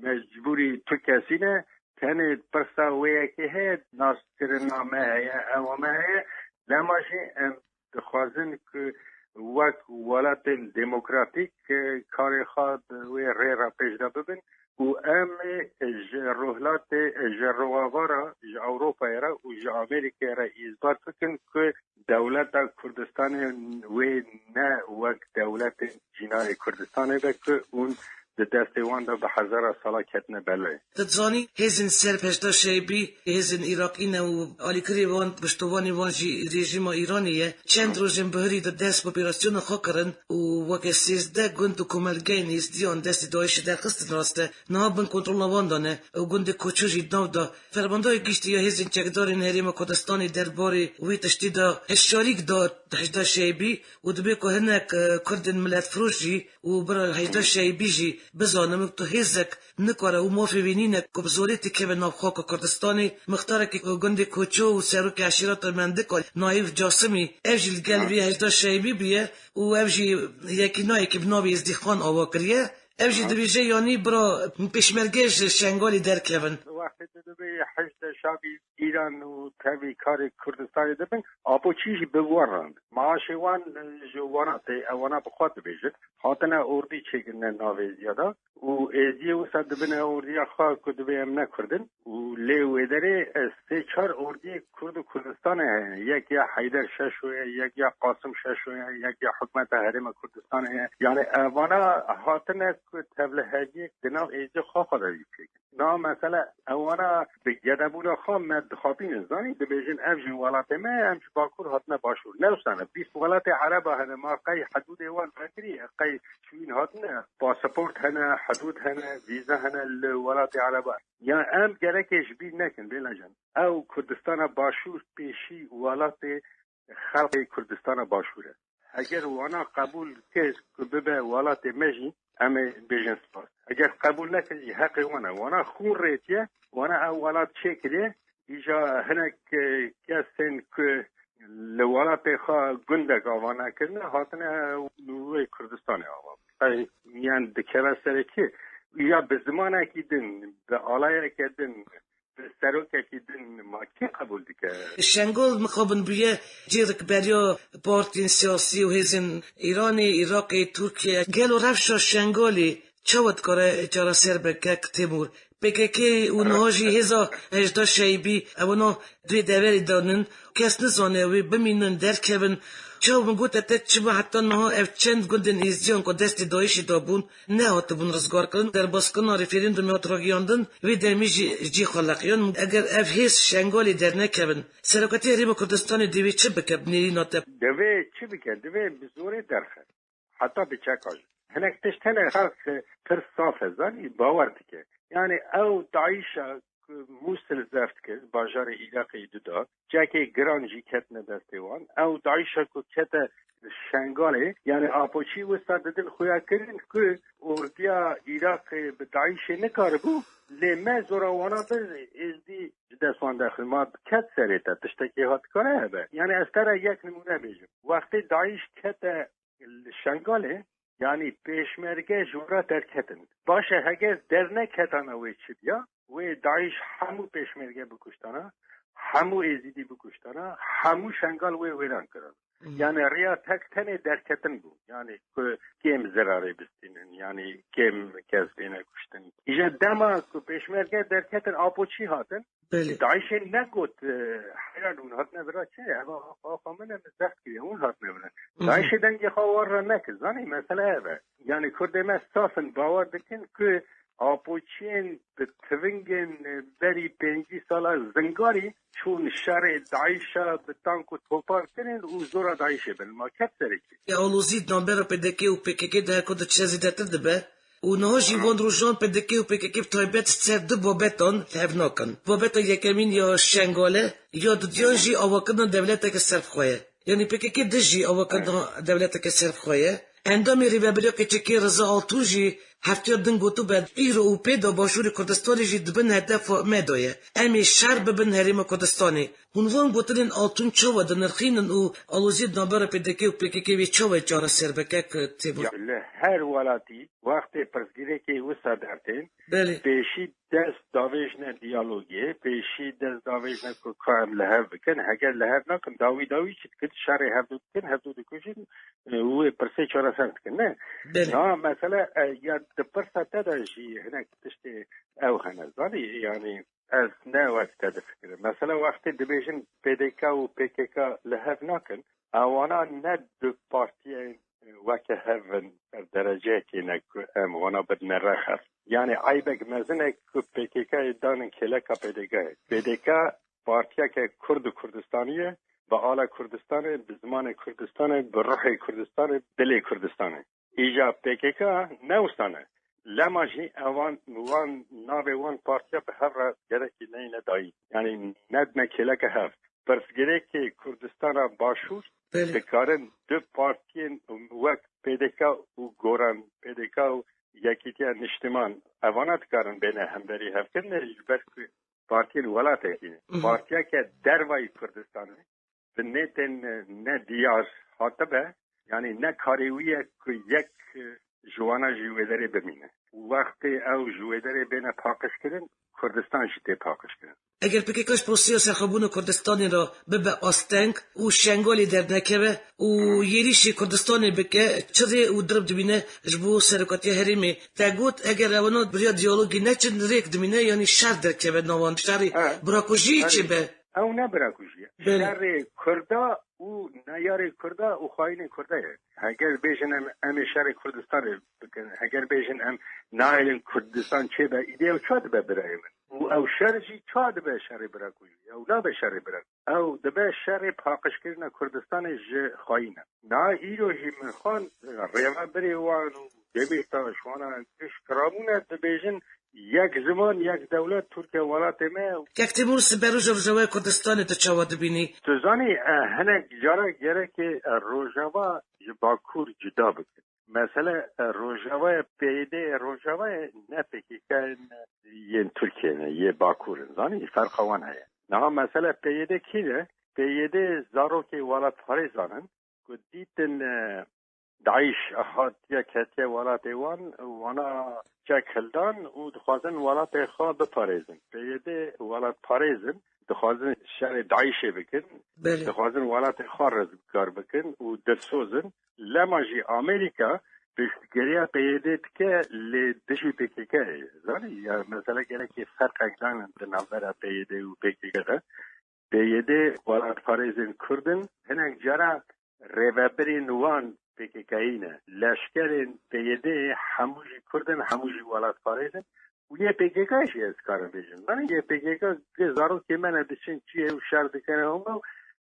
mecbûrî tu kesî ne, tenê pirsa wê yekê heye, naskirina me heye, ewa me heye, lema jî em dixwazin ku wek welatên demokratîk, e, karê xwe bi wê rê re pêş de bibin û em ê ji rohlatê, ji rojava re, ji Ewropayê re û ji Amerîkayê re îsbat bikin ku dewleta Kurdistanê wê ne wek dewletên cînarê Kurdistanê be ku hûn di destê wan de bi hezara sala ketine belê. Tu dizanî hêzên ser bi Hejda Şeibî, hêzên Iraqî ne û alîkirî wan, piştovanî wan jî rejîma Îranê ye. Çend rojên bihurî de dest bi operasyona xwe kirin û weke sêzdeh gund û komelgehên Êzdiyan destê DAIŞê derxistin, rast e. Niha bin kontrola wan de ne û gundê Koço jî di nav de. Fermandeyê Giştî ya Hêzên Çekdarên Herêma Kurdistanê derbarê wî tiştî de hişyarîk da Hejda Şeibî û dibê ku hinek, e, Kurdên miletfiroş jî û bira Hejda Şeibî jî bizanin, wek tu hêzek nikare û mafê wî nîne ku bi zorê têkeve nav xaka Kurdistanê. Mixtarekî gundê Koço û serokê eşîreta Mendika Naîf Casimî, ev jî li gel vî Hejda Şeibî bûye û ev jî yekî nayekî bi navê Êzdîxan ava kiriye. Ev jî dibêje, yanî bira pêşmerge ji Şengalê derkevin. Wextê tu dibê Hejda Şeibî Îran û tevî karê Kurdistanê dibin, Apoçî jî bi wan re. Maaşê wan ji wana tê, ewana bi xwe dibêjin. Hatine ordî çêkirine navê Êziya de û Êziyê wisa dibine ordiya xwe ku dibê em ne Kurd in û lê wê derê, e, sê çar ordiyê Kurd û Kurdistanê heye. Yek ya Heyder Şeşo ye, yek ya Qasim Şeşo ye, yek ya hikûmeta Herêma Kurdistanê ye. Yani, e, vana hatine ku tevliheviyek di nav Êziyê xwe xwe de jî çêkin. Na mesele ewana bi gedebûna xwe me dixapînin, zanî, dibêjin ev jî welatê me ye, em ji Bakur hatine Başûr. Ne wisa ne, bîst welatê Ereba hene, ma qey hidûdê wan vekirî, qey çûyîn hatine, pasaport hene, hidûd hene, vîza hene li welatê Ereba. Ya em gereke ji bîr nekin, bêlacan. Ew Kurdistana Başûr pêşî welatê xelkê Kurdistana Başûr e. Eger wana qebûl kir ku bibe welatê me jî, em ê bêjin spas. Eger qebûl nekir jî heqê wan e. Wana xûn rêtiye, wana ew welat çêkiriye. Îja hinek, e, kesên ku li welatê xwe gundek ava nekirine, hatine wê Kurdistanê ava. Qey, yan dikeve serê kê? Ya bi zimanekî din, bi alayeke din, bi serokekî din ma kî qebûl dike? Şengal mixabin bûye cî rikberiya partiyên siyasî û hêzên Îranê, Iraqê, Tirkiye. Gelo rewşa Şengalê çawa dikare çareser be, kek Têmûr? P K K û niha jî hêza Hejda Şeibî, ewana di wê deverê de nin, kes nizane wê bimînin, derkevin. Çawa min gote te, çima heta niha ev çend gundên Êziyan ku destê DAIŞê de bûn, nehatibûn rizgarkirin, derbaskirina referandumê hat ragihiyandin, vê demê jî cî xwe leqiyan. Eger ev hêz Şengalê dernekevin, Serokatiya Herêma Kurdistanê divê çi bike bi nêrîna te? Divê çi bike? Divê bi zorê derxe. Heta bi çeka jî. Hinek tişt hene, xelk pir saf e, zanî, bawer dike. Yani ew DAIŞa ku Mûsil zeft kir, bajarê Iraqê du da, çekê giran jî ketine destê wan. Ew DAIŞa ku kete Şengalê, yani Apoçî wisa didin xuya kirin ku ordiya Iraqê bi DAIŞê nikaribû, lê me zora wana bir Êzdî ji dest wan derxin. Ma ket serê te, tiştekî hat kare hebe. Yani ez te re yek nimûne bêjim. Wextê DAIŞ kete li Şengalê, yanî pêşmerge ji wira derketin. Baş e, heger derneketana wê çi diya? Wê DAIŞ hemû pêşmerge bikuştana, hemû Êzîdî bikuştana, hemû Şengal wê wêran kirin. Yani riya tek tenê derketin bû. Yani ku kêm zirarê bistînin, yani kêm kes bêne kuştin. Îja dema ku pêşmerge derketin, Apo çî hatin? Belê. DAIŞê negot, e, heyran hûn hatine vira çi? Ev axa min e, min zeft kiriye, hûn hatine vira. Hı hı. DAIŞê dengê xwe war re nekir. Zanî, mesele ev e. Yani Kurdê me saf in, bawer dikin ku Apoçiyên bi tivingên berî pêncî sala zingarî çûn şerê DAIŞa bi tank û topan kirin û zora DAIŞê bin. Ma ket serê kê? Ya alozî di navbera P D K û P K K de her ku diçe zêdetir dibe û niha jî van rojan P D K û P K K bi taybet ser du babetan li hev nakin. Babeta yekemîn ya Şengal e, ya dudiyan jî avakirina dewleteke serbixwe ye. Yanî P K K dijî avakirina dewleteke serbixwe ye. Endamê Rêveberiya K Ç K Riza Altun jî heftiya din gotibû, îro û pê de Başûrê Kurdistanê jî di bin hedefa me de ye. Em ê şer bibin Herêma Kurdistanê. Hûn van gotinên Altun çawa dinirxînin û aloziyê di navbera P D K û P K K vê çawa çareser bike, kek Têmur? Ya, li her welatî wextê pirsgirêkê wisa dertên, Belê. pêşî dest davêjne diyalogê, pêşî dest davêjne ku ka em li hev bikin. Heger li hev nakin, dawî dawî çi dikin? Şerê hevdu dikin, hevdu dikujin, e, wê pirsê çareser dikin. Ne? Belê. Na, mesele, e, ya di pirsa te de jî hinek tiştê ew hene, zanî? Yani ez ne wek te difikirim. Mesele wextê dibêjin P D K û P K K li hev nakin, ewana ne du partiyên weke hev in, ser dereceyekê ne ku em wana bidine rexef. Yani eybek mezin e ku P K K'yê danin kêleka P D K'yê. P D K partiyeke Kurd û Kurdistanî ye, bi ala Kurdistanê, bi zimanê Kurdistanê, bi ruhê Kurdistanê, dilê Kurdistanê. Îja P K K ne wisa ne. Lema jî ewan, wan navê wan partiya bi hev re gerekî neyne dayîn. Yani nedine kêleke hev. Pirsgirêkê Kurdistana Başûr Belê. dikarin du partiyên wek P D K û Goran, P D K û Yekîtiya Niştiman, evana dikarin bêne hemberî hevkirinê, ji ber ku partiyên welatekî ne. Mhm. Partiyeke dervayî Kurdistanê, bi nêtên ne diyar hatibe, yanî ne karê wî ye ku yek ji wana ji wê derê bimîne. Wextê ew ji wê derê bêne paqijkirin, Kurdistan jî tê paqijkirin. Eger P K K ji bo siya serxwebûna Kurdistanê re bibe asteng û Şengalê dernekeve û Hı. êrîşê Kurdistanê bike, çi rê û dirib dimîne ji bo serokatiya herêmê? Te got, eger ewana bi riya diyalogê neçin, rêk dimîne, yanî şer derkeve nav wan, şerê He. birakujî He. çêbe. Ew ne birakujî ye. Belê. Şerê Kurda û neyarê Kurda û xayînê Kurda ye. Heger bêjin em, em ê şerê Kurdistanê bikin, heger bêjin em nahêlin Kurdistan çêbe, îdî ew ça dibe birayê min? Û ew şer jî ça dibe şerê birakujî? Ew nabe şerê birakujî. Ew dibe şerê paqijkirina Kurdistanê ji xayînan. Na îro jî min xwend rêvebirê wan û Demîrtaş, wana giş kirabûne, dibêjin yek ziman, yek dewlet, Tirkiye welatê me. Kek Tîmûr, sibe roja Rojavaya Kurdistanê tu çawa dibînî? Tu zanî, e, hinek cara gerekê, e, Rojava ji Bakur cuda bikin. Mesele, e, Rojavaya P Y D, Rojavaya ne P K K yên Tirkiye ne, yê Bakur in. Zanî, ferqa wan heye. Niha mesele P Y D kî ne? P Y D zarokê welatparêzan in ku dîtin, e, DAIŞ hatiye ketiye welatê wan, wana çek hildan û dixwazin welatê xwe biparêzin. P Y D welatparêz in, dixwazin şerê DAIŞê bikin, Belê. dixwazin welatê xwe rizgar bikin û dilsoz in. Lema jî Amerîka piştgiriya P Y D dike lê dijî P K K ye. Zanî, ya mesele gerekê ferqek danin di navbera P Y D û P K K de. P Y D welatparêzên Kurd in, hinek cara rêvebirên wan P K K'yî ne. Leşkerên P Y D hemû jî Kurd in, hemû jî welatparêz in. Û yê P K K jî ez karim bêjim. Zanî, yê P K K zarokê me ne diçin çiyê û şer dikene hûn û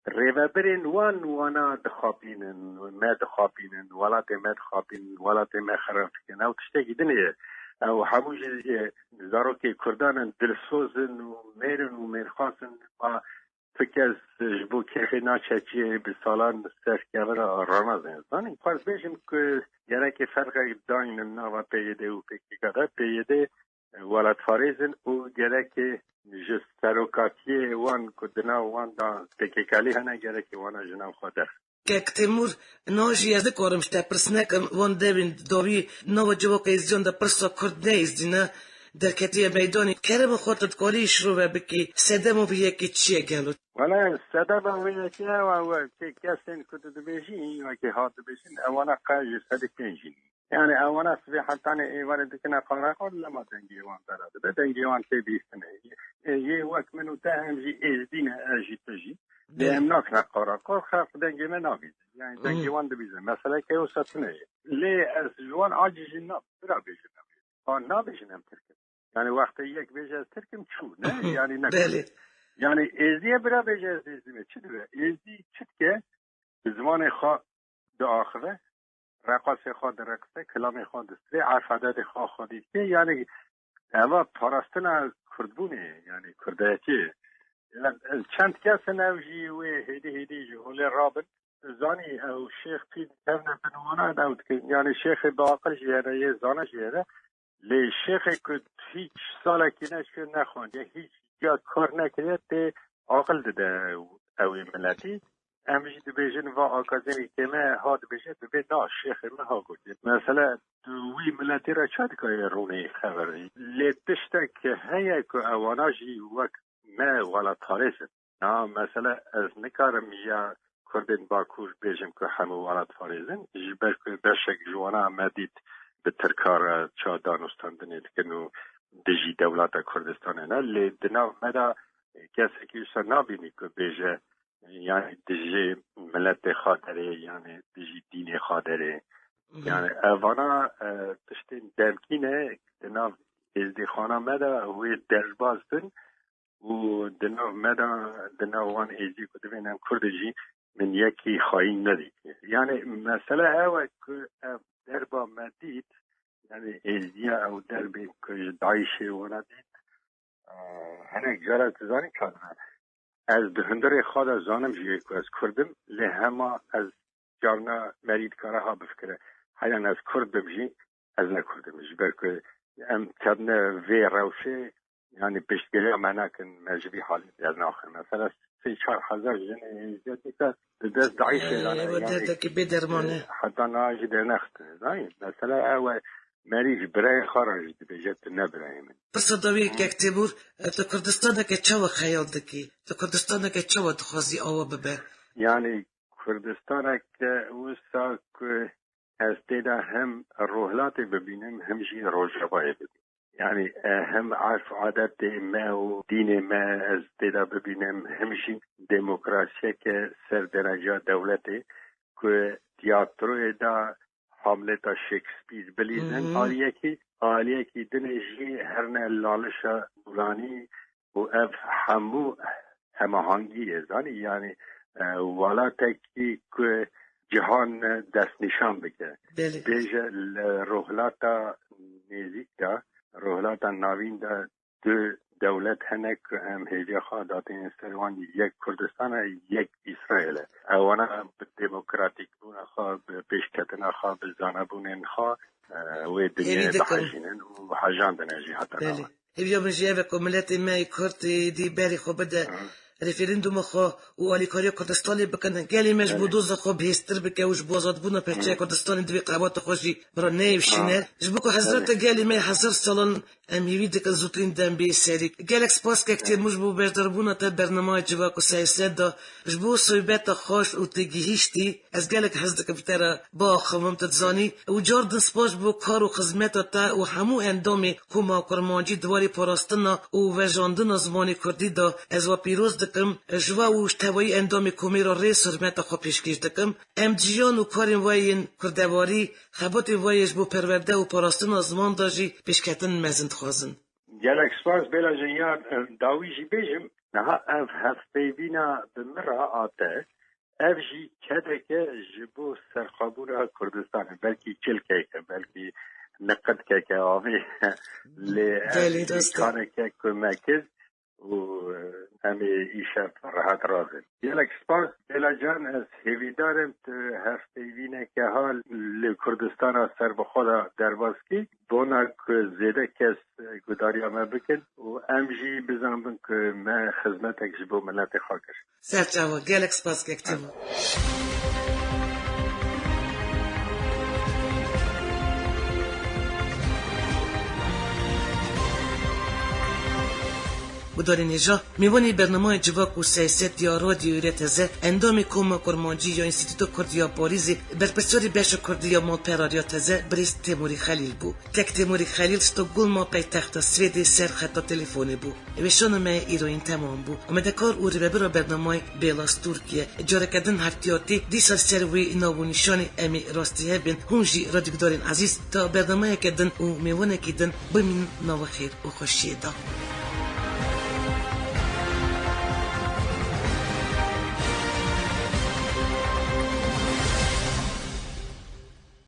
rêvebirên wan wana dixapînin, me dixapînin, welatê me dixapînin, welatê me xirab dikin. Ew tiştekî din e. Ew hemû jî, e, zarokê Kurdan in, dilsoz in û mêr in û mêrxas in. Ma tu kes ji bo kêfê naçe çiyê, bi salan ser kevira ranazin. Zanî, xwaz bêjim ku gerekê ferqek daynin nava P Y D û P K K de. P Y D welatparêz in û gerekê ji serokatiyê wan ku di nav wan de P K K'lî hene, gerekê wana ji nav xwe derxin. Kek Têmûr, niha jî ez nikarim ji te pirs nekim, van devên dawî nava civaka Êzidiyan de pirsa Kurd ne Êzidî ne, derketiye meydanê. Kerema xwe tu dikarî şirove bikî, sedema vê yekê çi ye gelo? Wele sedema vê yekê ew e, wekî kesên ku tu dibêjî, wekî hat dibêjin, ewana qe ji sedî pêncî ne. Yani ewana sibê hetanê êvarê dikine qara xwe, lema dengê wan bera dibe, dengê wan tê bîstine. Ê, yê wek min û te em jî êzdî ne, ez jî tu jî. Lê Belê. Em nakine qara xwe, xelq dengê me nabîze. Yani dengê Hmm. wan dibîze. Mesele ke wisa tune ye. Lê ez ji wan acî jî nabim. Bira bêjin em. Ha, nabêjin em Tirk in. Yani wextê yek bêje ez Tirk im, çû. Ne? Yani ne. Belê. Yani êzdiye bira bêje ez êzdî me. Çi dibe? Êzdî çi dike? Bi zimanê xwe diaxive, reqasê xwe direqise, kilamê xwe distire, erf edetê xwe xwedî dike. Yani eva parastina kurdbûnê ye, yani kurdayetiyê ye. Lem-, çend kes in ew jî wê hêdî hêdî ji holê rabin. Zanî ew şêx pî dikevne bin wana ew dikin. Yani şêxê biaqil jî hene, yê zana jî hene. Lê şêxê ku hîç salekî neşkiye nexwendiye, hîç ya kar nekiriye, tê aqil dide ew ê miletî. Em jî dibêjin, va akademîkê me ha dibêje, dibê na şêxê me ha gotiye. Mesele tu wî miletî re çi dikare rûnê xeberî? Lê tiştek heye ku ewana jî wek me welatparêz in. Na, mesele ez nikarim ya Kurdên Bakur bêjim ku hemû welatparêz in, ji ber ku beşek ji wana me dît bi Tirka re ça danûstandinê dikin û dijî dewleta Kurdistanê ne. Lê di nav me de kesekî wisa nabînî ku bêje, yani dijî miletê xwe derê, yani dijî dînê xwe derê. Mhm. Yani evana, e, tiştên demkî ne, di nav êzdîxana me de wê derbas bin û di nav me de, di nav wan êzdî ku dibên em Kurd in jî, min yekî xayîn nedîtiye. Yani mesele ew e ku ev derba me dît, yani êzdiya ew derbê ku ji DAIŞê wana dît, e, hinek cara tu zanî çawa dibe. Ez di hundirê xwe de zanim jî ku ez Kurd im, lê hema ez carna merî dikare ha bifikire. Heyan ez Kurd bim jî, ez ne Kurd im. Ji ber ku em ketine vê rewşê, yani piştgiriya me nakin, me ji vî halî dernaxin. Mesela sê çar hezar jinê êzdiya dîsa di dest DAIŞê de ne. Ew yani, derdekî bê derman e. E, heta niha jî dernexistine. Zanî, mesela ew e, merî ji birayê xwe re jî dibêje, tu ne birayê min. Pirsa dawî, Hı. Kek Têmûr, e, tu Kurdistaneke çawa xeyal dikî? Tu Kurdistaneke çawa dixwazî awa bibe? Yani Kurdistaneke wisa ku ez tê de hem Rojhilatê bibînim, hem jî Rojavayê bibînim. Yani, e, hem erf adetê me û dînê me ez tê de bibînim, hem jî demokrasiyeke ser dereca dewletê ku tiyatroyê de Hamleta Shakespeare bilîzin, Hı hı. aliyekî, aliyekî dinê jî herne lalişa Gulanî û ev hemû hemahangî ye, zanî, yani, e, welatekî ku cihan destnîşan bike. Belê. Bêje li Rojhilata Nêzîk de, Rojhilata Navîn de du dewlet hene ku em hêviya xwe datînin ser wan, yek Kurdistan e, yek Îsraîl e. Ewana bi demokratîkbûna xwe, bi pêşketina xwe, bi zanebûnên xwe, e, wê dinyayê Hêvî dikim. Dihejînin û hejandine jî heta Belê. niha. Hêviya min jî ev e ku miletê me yê Kurd êdî berê xwe bide Hı. referanduma xwe û alîkariya Kurdistanê bikin. Gelê me ji bo Belê. doza xwe bihêztir bike û ji bo azadbûna perçeya Hı. Kurdistanê divê qewata xwe jî bira neyêşîne. Hı. Ji bo ku hezreta Belê. gelê me hezar salan em hêvî dikin zûtirîn dem bê serî. Gelek spas kek Hı. Têmûr ji bo beşdarbûna te bernamaya Civak û Seyset de. Ji bo sohbeta xweş û têgihîştî, ez gelek hez dikim te re biaxivim, tu dizanî. Û cardin spas ji bo kar û xizmeta te û hemû endamê Koma Kurmancî di warê parastina û vejandina zimanê kurdî de ez we pîroz dikim. Ji we û ji tevayî endamê komê re rêz hurmeta xwe pêşkêş dikim. Em di jiyan û karên we yên kurdewarî, xebatên we yê ji bo perwerde û parastina ziman de jî pêşketin mezin dixwazin. Gelek spas, bêla jinya, em, dawî jî bêjim. Niha ev hevpeyvîna bi min re hate. Ev jî kedeke ji bo serxwebûna Kurdistanê. Belkî çilkeke, belkî niqitkeke avê. Lê ev Belê, jî rast e. Kareke ku me kir û, e, em ê îşev rehet razin. Gelek spas, Bêla Can, ez hêvîdar im tu hevpeyvîneke ha li Kurdistana serbixwe de derbas kî, bona ku zêde kes, e, gudariya me bikin û em jî bizanbin ku me xizmetek ji bo miletê xwe kir. Serçava, gelek spas kek Tîmur. Gudarên hêja, mêvanê bernameya Civak û Siyaset ya Radyoyê Rêya Teze, endamê Koma Kurmancî ya Înstîtuta Kurd ya Parîzê, berpirsiyarê beşa Kurdî ya Malperariya Teze, birêz Têmûrî Xelîl bû. Kek Têmûrî Xelîl Stockholma paytexta Swêdê ser xeta telefonê bû. Weşana me îroyîn temam bû. Amadekar û rêvebira bernameyê Bêla Stûrk ye. Careke din heftiyatî dîsa ser wê nav û nîşanê em ê rastî hev bên. Hûn jî radyogudarên ezîz ta bernameyeke din û mêvanekî din bimînin nava xêr û xweşiyê de.